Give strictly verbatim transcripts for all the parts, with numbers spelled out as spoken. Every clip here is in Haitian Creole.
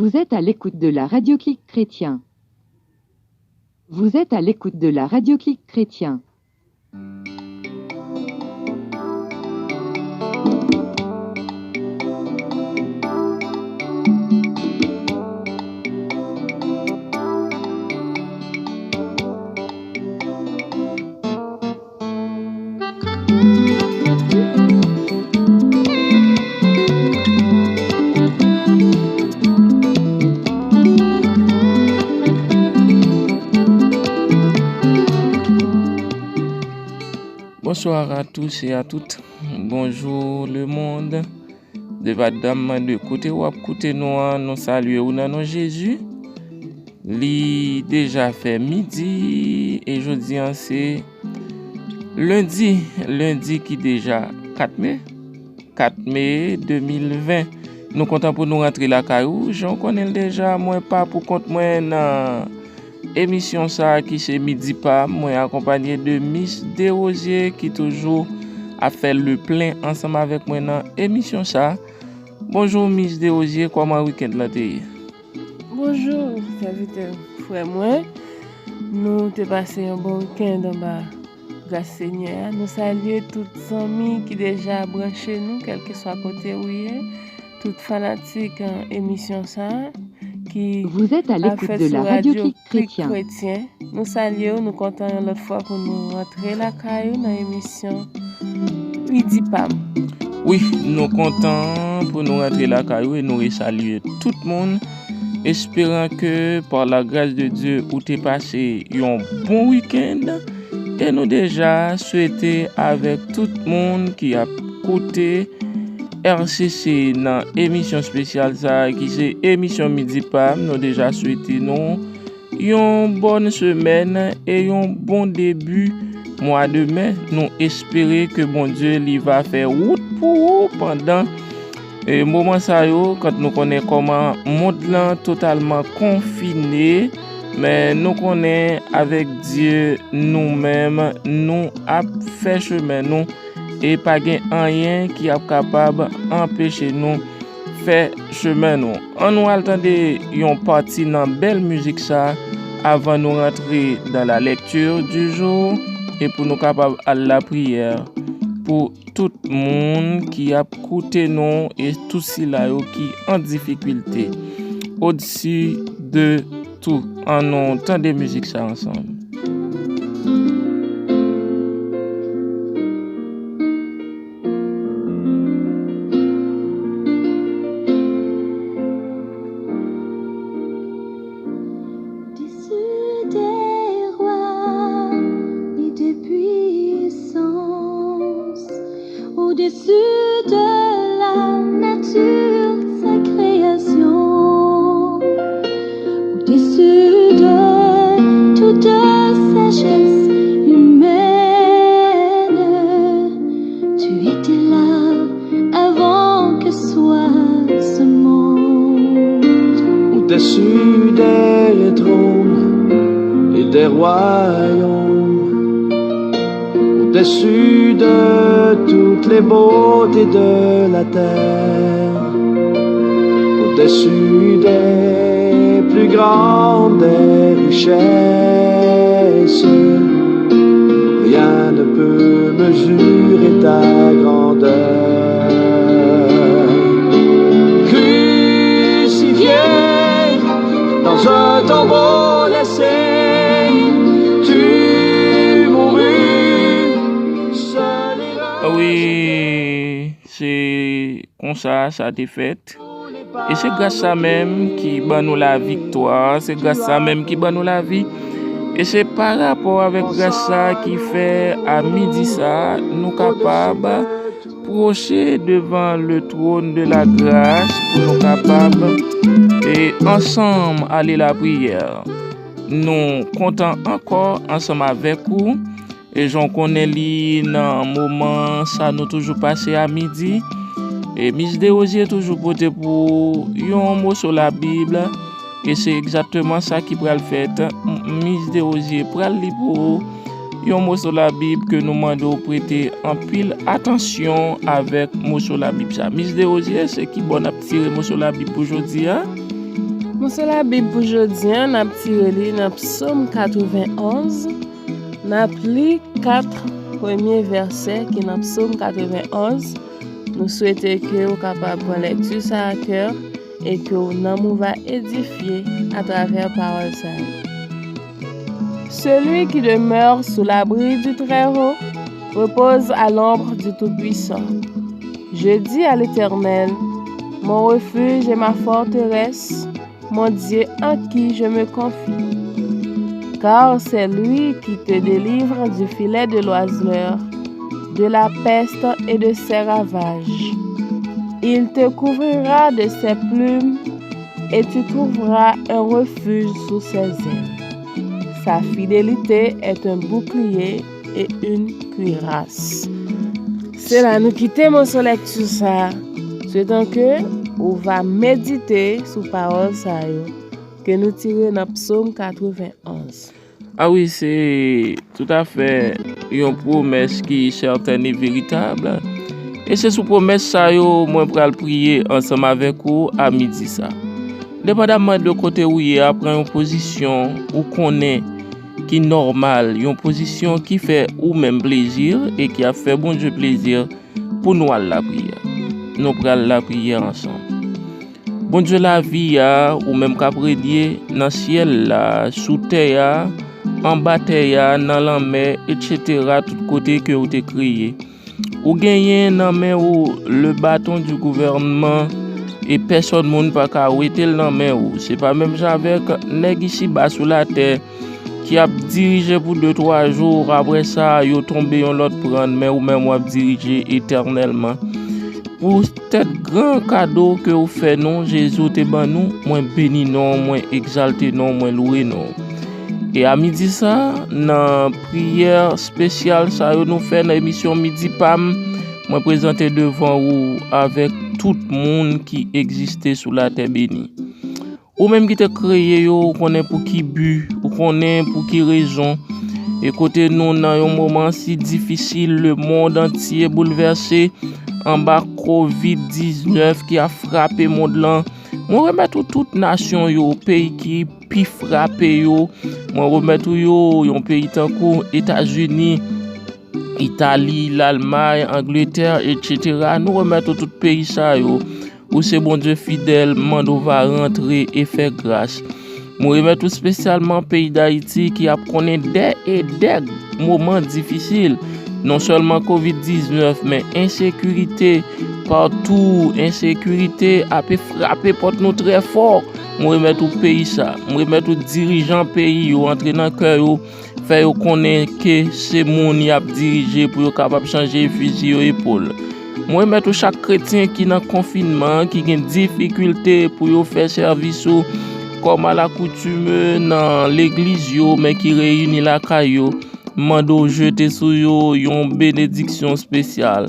Vous êtes à l'écoute de la radio Clic Chrétien. Vous êtes à l'écoute de la radio Clic Chrétien. Bonsoir à tous et à toutes. Bonjour le monde. De pa dam de kote w ap koute nou an, nou salye w nan non Jezi. Li deja fè midi e jodi an se lendi, lendi ki deja kat me, kat me de mil ven. Nou kontan pou nou rantre lakay ou. Jan w konnen l deja, mwen pa pou kont mwen nan emisyon sa a ki se Midi Pa m. Mwen akonpanye de Miss Desrosiers ki toujou ap fè le plen ansanm avèk mwen nan emisyon sa a. Bonjou Miss Desrosiers, kòman wikenn lan te ye? Bonjou, sèvitè frè mwen. Nou te pase yon bon wikenn anba gras Senyè a. Nou salye tout zanmi ki deja branche nou, kèlkeswa kote ou ye, tout fanatik, eh, emisyon sa a ki Vous êtes à ap l'écoute fèt de sou la radio radyo Clic Clic Chrétien. Chrétien. Nou salye w, nou kontan yon lòt fwa pou nou rantre lakay ou nan emisyon Midi Pa m. Wi, nou kontan pou nou rantre lakay ou e nou resalye tout moun, esperan ke, par la grâce de Dieu, ou te pase yon bon wikenn. E nou deja swete avèk tout moun ki ap koute R C C nan emisyon espesyal sa a, ki se emisyon Midi Pa m, nou deja swete nou yon bòn semèn e yon bon debi mwa de me. Nou espere ke Bondye li va fè wout pou ou pandan, e, moman sa yo, kan nou konnen kòman mond lan totalman konfine, men nou konnen avèk Dye, nou menm, nou ap fè chemen nou e pa gen anyen ki ap kapab anpeche nou fè chemen nou. Ann nou al tande yon pati nan bèl mizik sa a avan nou rantre dans la lecture du jour e pou nou kapab al lapriyè pou tout moun ki ap koute nou e tout sila yo ki an difikilte. Au-dessus de tout. Ann nou tande mizik sa a ansanm. Au-dessus des rois et des puissances, au-dessus de la nature, sa création, au-dessus de toute sagesse humaine. Tu étais là avant que soit ce monde. Au-dessus des trônes et des royaumes, au-dessus de toutes les beautés de la terre, au-dessus des plus grandes richesses, rien ne peut mesurer ta grandeur. Crucifié dans un tombeau laissé, tu mourus seul et Oui, se konsa sa te fèt. E se gras sa menm ki ban nou laviktwa, se gras sa menm ki ban nou lavi. E se pa rapò avèk gras sa ki fè a midi sa, nou kapab pwoche devan le trône de la grâce pou nou kapab, e, ansanm ale lapriyè. Nou kontan ankò ansanm avèk ou. E jan w konnen li nan moman sa nou toujou pase a midi. E Miss Desrosiers toujou pote pou ou yon moso Labib. E se egzakteman sa ki pral fèt. M-, Miss Desrosiers pral li pou ou yon moso Labib ke nou mande w prete anpil atansyon avèk moso Labib sa. Miss Desrosiers, se ki bò n ap tire moso Labib pou jodi a? Konsè Labib pou jodi a, n ap tire li nan Psòm katrevenn onz. N ap li kat premye vèsè ki nan Psòm katrevenn onz. Nou swete ke w kapab pran lèkti sa a a kè e que ton âme va édifier à travers pawòl sa yo. Celui qui demeure sous l'abri du Très-Haut repose à l'ombre du Tout-Puissant. Je dis à l'Éternel, mon refuge et ma forteresse, mon Dieu en qui je me confie. Car c'est lui qui te délivre du filet de l'oiseleur, de la peste et de ses ravages. Il te couvrira de ses plumes et tu trouveras un refuge sous ses ailes. Sa fidelite est un bouclier et une cuirasse. Se la nou kite moso lèkti sa a. Swetan ke ou va medite sou pawòl sa yo ke nou tire nan Psòm katrevenn onz. A wi, se toutafè yon pwomès ki sètèn e veritab. E se sou pwomès sa yo mwen pral priye ansanm avèk ou a midi sa. Depandamman de kote ou ye a, pran yon pozisyon ou konnen ki nòmal, yon pozisyon ki fè ou menm plezi e ki ap fè Bondye plezi pou nou al lapriyè. Nou pral lapriyè ansanm. Bondye lavi a, ou menm k ap renye nan syèl la, sou tè a, anba tè a, nan lanmè, etsetera, tout kote ke ou te kreye. Ou genyen nan men ou le bâton du gouvernement e pèsòn moun pa ka wete l nan men ou. Se pa menm jan avèk nèg isiba sou latè ki ap dirije pou de, twa jou, apre sa, yo tonbe yon lòt prann, men ou menm w ap dirije etènèlman. Poutèt gran kado ke ou fè nou, Jezi, ou te ban nou, mwen beni non w, mwen egzalte non w, mwen lwe non w. E a midi sa, nan priyè espesyal sa yo nou fè nan emisyon Midi Pa m, mwen prezante devan ou avèk tout moun ki egziste sou latè beni. Ou menm ki te kreye yo, ou konnen pou ki bi, ou konnen pou ki rezon. E kote nou nan yon moman si difisil, lemonn antye boulvèse anba kovid diznèf ki ap frape mond lan. Mwen remèt ou tout nasyon yo, peyi ki pi frape yo. Mwen remèt ou yo, yon peyi tankou Etazini, Itali, Lalmay, Angletè, etsetera. Nou remèt ou tout peyi sa yo. Ou se Bondye fidèl, m mande w va rantre e fè gras. Mwen remèt ou espesyalman peyi Dayiti ki ap konnen dè e dè moman difisil. Non sèlman kovid diznèf, men ensekirite patou, ensekirite ape frape pòt nou trè fò. Mwen remèt ou peyi sa. Mwen remèt ou dirijan peyi yo, antre nan kè yo, fè yo konnen ke se moun y ap dirije pou yo kapab chanje fizi yo epòl. Mwen remèt ou chak kretyen ki nan konfinman an, ki gen difikilte pou yo fè sèvis ou kòm alakoutime nan legliz yo, men ki reyini lakay yo. M mande w jete sou yo yon benediksyon espesyal.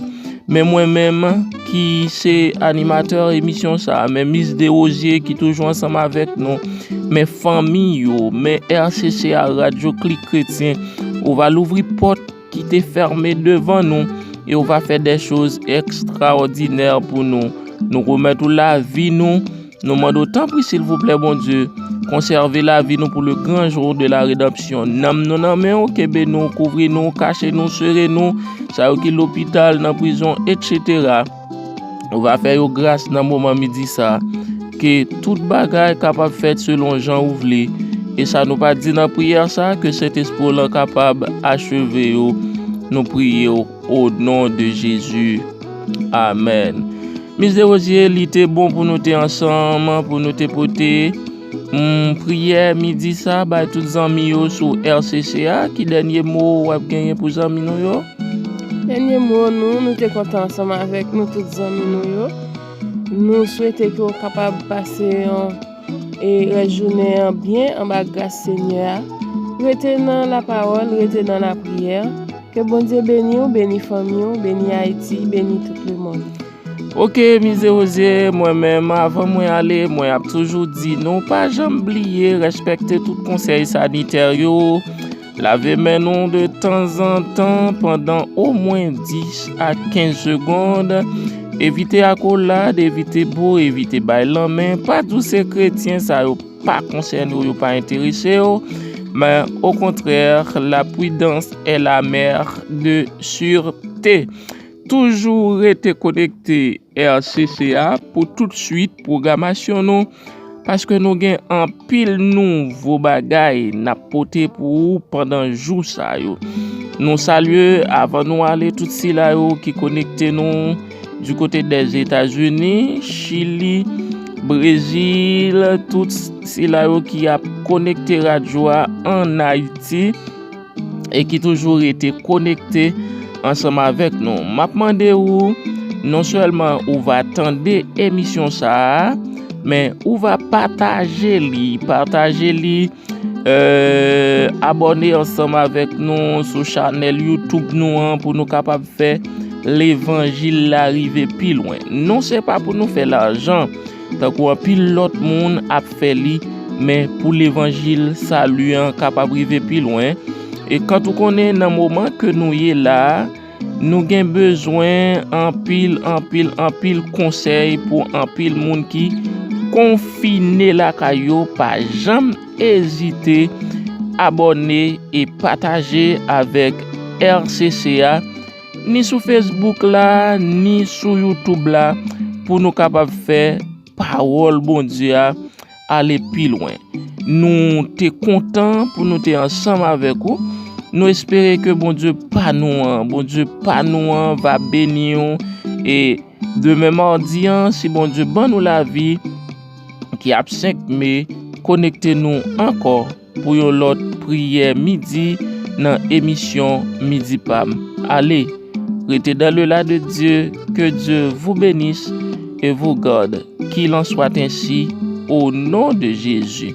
Men mwen menm, ki se animatè emisyon sa a, men Miss Desrosiers ki toujou ansanm avèk nou, men fanmi yo, men R C C A Radyo Klik Kretyen, ou va louvri pòt ki te fèmen devan nou, e ou va fè de choz ekstraòdinè pou nou. Nou remèt ou lavi nou, nou mande w, tanpri, silvouplè, Bondye, konsève lavi nou pou le gran jou de la redanpsyon. Nanm nou nan men w, kenbe nou, kouvri nou, kache nou, sere nou, sa yo ki lopital, nan prizon, etsetera. Ou va fè yo gras nan moman midi sa. Ke tout bagay kapab fèt selon jan ou vle. E sa nou pa di nan priyè sa, ke Sentespri w lan kapab acheve yo. Nou priye w o non de Jezi. Amèn. Miss Desrosiers, li te bon pou nou te ansanm, pou nou te pote, mm, priyè midi sa bay tout zanmi yo sou R C C A. Ki dènye mo w ap genyen pou zanmi nou yo? Dènye mo nou, nou te kontan ansanm avèk nou tout zanmi nou yo. Nou swete ke w kapab pase yon, e, rès jounen an byen anba gras Senyè a. Rete nan lapawòl, rete nan lapriyè. Ke Bondye beni w, beni fanmi w, beni Ayiti, beni tout lemonn. Ok, Miss Desrosiers, mwen menm, avan mwen ale, mwen ap toujou di nou pa janm bliye respekte tout konsèy sanitè yo. Lave men nou de tanzantan pandan omwen dis a kenz segonn. Evite akolad, evite bo, evite bay lanmen. Pa di w se kretyen, sa yo pa konsène w, yo pa enterese w. Men okontrè, la prudence est la mère de sûreté. Toujou rete konekte R C C a pou tout swit pwogramasyon nou, paske nou gen anpil nouvo bagay n ap pote pou ou pandan jou sa yo. Nou salye, avan nou ale, tout sila yo ki konekte nou du côté des États-Unis, Chili, Brezil, tout sila yo ki ap konekte radyo a ann Ayiti e ki toujou rete konekte ansanm avèk nou. M ap mande ou, non sèlman ou va tande emisyon sa a, men ou va pataje li, pataje li, euh, abòne ansanm avèk nou sou chanèl YouTube nou an pou nou kapab fè levanjil la rive pi lwen. Non, se pa pou nou fè lajan, tankou anpil lòt moun ap fè li, men pou levanjil sali an kapab rive pi lwen. E kant ou konnen, nan moman ke nou ye la a, nou gen bezwen anpil, anpil, anpil konsèy pou anpil moun ki konfine lakay yo. Pa janm ezite abòne e pataje avèk R C C a, ni sou Facebook la, ni sou YouTube la, pou nou kapab fè pawòl Bondye a ale pi lwen. Nou te kontan pou nou te ansanm avèk ou. Nou espere ke Bondye pa nou an, Bondye pa nou an va beni w. E demen madi an, si Bondye ban nou lavi, ki ap senk me, konekte nou ankò pou yon lòt priyè midi nan emisyon Midi Pa m. Ale, rete dans le la de Dieu, que Dieu vous bénisse et vous garde. Qu'il en soit ainsi au nom de Jésus.